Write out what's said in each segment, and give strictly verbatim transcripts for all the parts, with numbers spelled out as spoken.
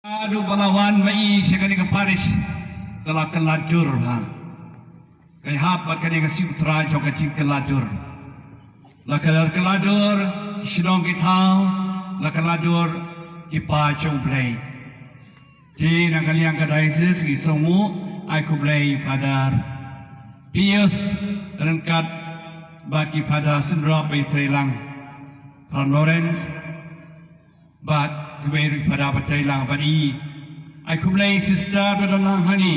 Adu ba la wan ma i sha kane ka parish da la kylla dur ha. Ka hap bad kane ka siew trai jong ka jingkylla dur. La kylla kylla dur ki shnong ki thaw, la kylla dur ki paid jong U Blei. Te na ka liang ka diocese ngi sngewnguh ai khublei Father Pius ryngkat bad ki Father Sindra ba i trei lang, Father Lawrence bad kiwei ruh ki Father ba trei lang bad i. Ai khublei sister ba don lang hangne.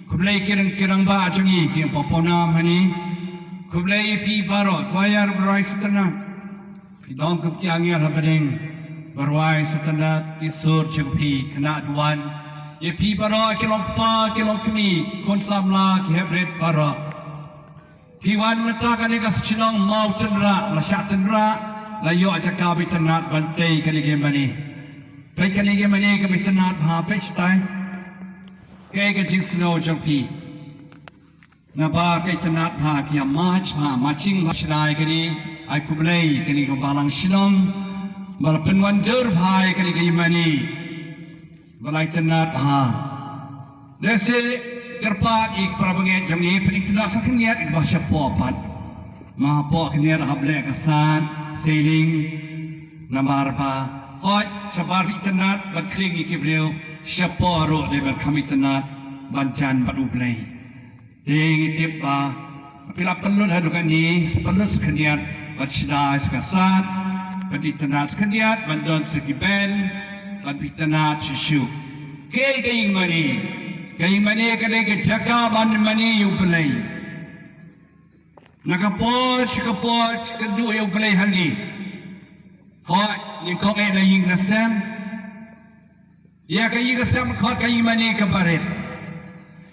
Khublei ki rangbah, ki rangbah jong ngi kiba pawnam hangne. Khublei ïa phi baroh, choir ba rwai sngewtynnat. Phi don kum ki angel ha bneng ba rwai sngewtynnat ki sur jong phi, khynnah duwan. Ïa phi baroh ki long kpa, ki long kmie, ki khun samla, ki heprit baroh. Phi wan mynta kane ka shnong Mawtynrah, la shah tynrah, la ïoh jaka ba itynnat ban tei kane ka ïingmane. Peit kane ka ïingmane kaba itynnat bha, peit shatai. Kaei ka jingsngew jong phi? Naba ka itynnat bha, ki ïa march bha, marching bha. Sha kane, ai khublei kane ka balang shnong ba la pynwandur bha ïa kane ka ïingmane. Ba la itynnat bha. Lehse kyrpad ïa ki para bangeit jong ngi phin itynnat sa khyndiat ïa kiba shapoh pat. Ma hapoh khyndiat hap leh ka sad, ceiling, namar ba hooid shabar phi itynnat ban khring ïa ki briew, shapoh ruh dei ban kham itynnat ban jan bad U Blei. Te ngi tip ba phi la pynlut haduh katne, pynlut sa khyndiat bad shna sa ka sad, bad itynnat sa khyndiat ban don sa ki band, bad itynnat shisha. Kaei ka ïingmane? Ka ïingmane ka dei ka jaka ban mane ïa U Blei. Na ka por sha ka por ka duh ïa U Blei hangne. Hooid, nyngkong eh na ïing na sem. Ïa ka ïing ka sem khot ka ïingmane kaba rit.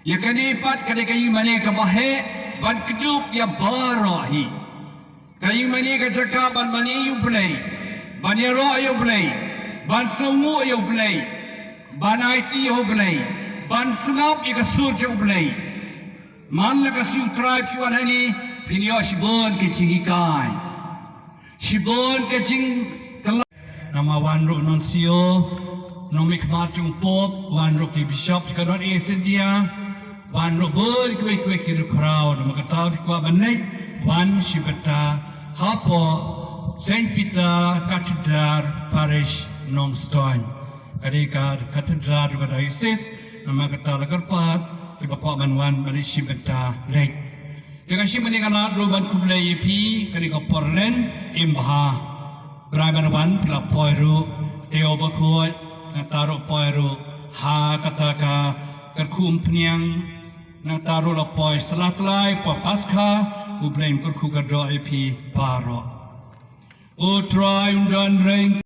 Ïa kane pat ka dei ka ïingmane kaba heh ban kdup ïa baroh hi. Ka ïingmane ka jaka ban mane ïa U Blei, ban ïaroh ïa U Blei, ban sngewnguh ïa U Blei, ban aiti ïa U Blei, ban sngap ïa ka sur jong U Blei. Man la ka siew trai phi wan hangne phin ïoh shibun ki jinghikai. Shibun ka jingkylla. Namar wan ruh u nuncio, nongmihkhmat jong u Pope, wan ruh ki bishop, ka don e Syndia, wan ruh bun kiwei kiwei ki riewkhraw, namar kata phi kwah ban leit, wan shim bynta hapoh Saint Peter Cathedral Parish Nongstoiñ. Ka dei ka Cathedral jong ka diocese, namar kata la kyrpad kiba kwah ban wan ban leit shim bynta leit. Te ka shim kane ka lad ruh ban khublei ïa phi, kane ka por len im bha. Brai ban wan phi la poi ruh, te u bakhuid, nangta ruh poi ruh ha kata ka kyrkhu umphniang, nangta ruh la poi Satlai, poi Paskha. U Blei un kyrkhu kyrdoh ïa phi baroh. U Trai un don ryngkat